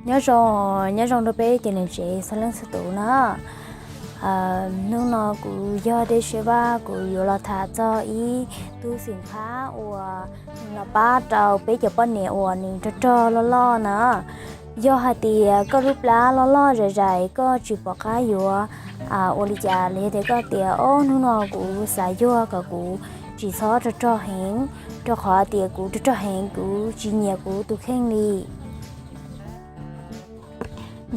Nyob zoo, nyob zoo rau peb cov niam tsev txhua leej txhua tus na. Hnub no kuv yog Dej Siab Vaj, kuv yuav los tham txog ib tug xeem Phab uas nws los pab rau peb cov poj niam uas nws rog rog loj loj na. Yog hais tias koj lub plab loj loj zais zais, koj tsis pom qab yuav ua li cas los yog tias koj tias, ob hnub no kuv xav yuag kom kuv tsis txhob rog rog heev, rau qhov tias kuv rog rog heev kuv tsis nyiam kuv tus kheej li.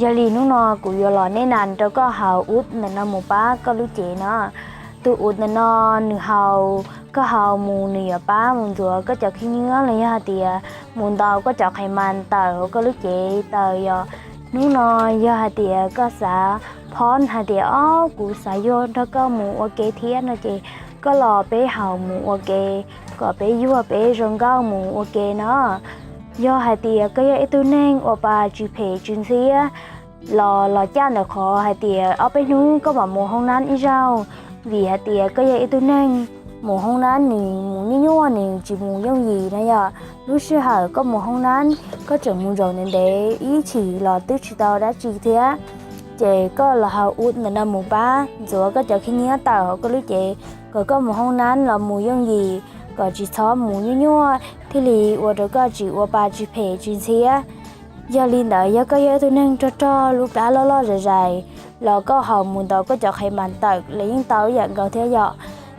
Yog li hnub no kuv yuav los nes nas rau koj haus ub ntawm no mus pab koj lub cev no. Tus ub ntawm no nws haus, koj haus mus nws yuav pab mus ntxuav koj cov khib nyiab los yog hais tias mus ntaus koj cov qhev mas tawm hauv koj lub cev tawm yom. Hnub no yog hais tias koj xav phob hais tias, ob, kuv xav yuag nrog koj mus ua ke thiab no ces koj los peb haus mus ua ke, kom peb yuag peb zoo nkauj mus ua ke no. Yog hais tias koj yog ib tug neeg ua pa tsis phem tsis ntxhiab los los caj ntawm qhov hais tias ob peb hnub koj mam mus hoob nab ib zaug, vim hais tias koj yog ib tug neeg mus hoob nab nws mus nyuaj nyuaj, nws tsis mus yooj yim na yom. Lub sij hawm koj mus hoob nab koj tseem mus zaum ntev ntev ib chim los twb tsis tau dab tsi thiab. Ces koj los haus ub ntawm no mus pab ntxuav koj cov khib nyiab tawm hauv koj lub cev, kom koj mus hoob nab los mus yooj yim, kom tsis txhob mus nyuaj nyuaj thiaj li ua rau koj tsis ua pa tsis phem tsis ntxhiab. Yog li ntawd yog koj yog ib tug neeg rog rog lub plab loj loj zais zais los koj haus mus ntaus koj cov qhev mas tawm los yeej tau ib yam nkaus thiab yom.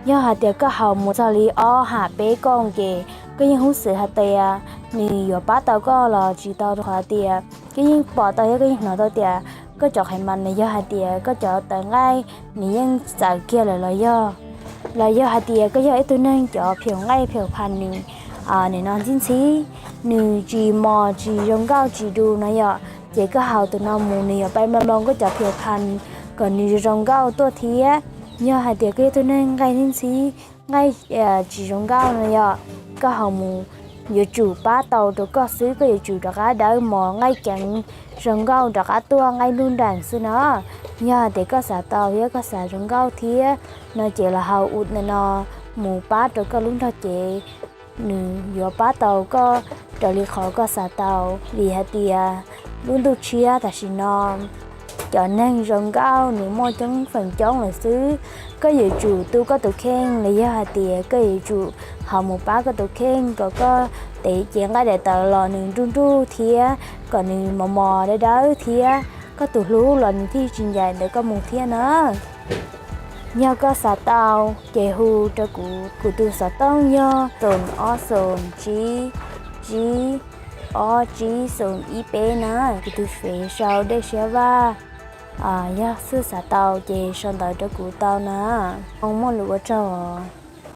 Yog hais tias koj haus mus txog li ob ham peb kooj ces koj yeej hub xwm hais tias nws yuav pab tau koj los tsis tau, rau qhov tias koj yeej pom tau thiab koj yeej hnov tau tias koj cov qhev mas los yog hais tias koj cov tawv nqaij nws yeej txawm kiag lawm los yog, los yog hais tias koj yog ib tug neeg cov phiaus nqaij phiaus phas nws nim no ntxhib ntxhib, nws tsis mos tsis zoo nkauj tsis du no yom, ces koj haus tus no mus nws yuav pab nploos nploos koj cov phiaus phas kom nws zoo nkauj tuaj thiab. Yog hais tias koj yog tus neeg nqaij ntxhib ntxhib, nqaij tsis zoo nkauj no yom, koj haus mus yuav tsum pab tau rau koj xwb, koj yuav tsum rov qab dawb mos nqaij ceev zoo nkauj rov qab tuaj nqaij nruj nreem xwb no. Yog hais tias koj xav tau thiab koj xav zoo nkauj thiab no ces los haus ub ntawm no mus pab rau koj lub nrog cev, nws yuav pab tau koj raws li qhov koj xav tau, vim hais tias lub ntuj tshiab tam sim no cov neeg zoo nkauj nws muaj coob feem coob lawm xwb. Koj yuav tsum tu koj tus kheej los yog hais tias koj yuav tsum haus mus pab koj tus kheej kom koj tej cev nqaij daim tawv los nws nruj nruj thiab kom nws mos mos dawb dawb thiab koj tus hlub los nws thiaj tsis ncaim ntawm koj mus thiab na. Yog koj xav tau ces hu rau kuv, kuv tus xov tooj yog xoom ob xoom tsib tsib ob tsib xoom ib peb na. Kuv tus fev sau Dej Siab Vaj. Yog xwb xav tau ces sau ntawv rau kuv tau na. Muaj lus ua tsaug.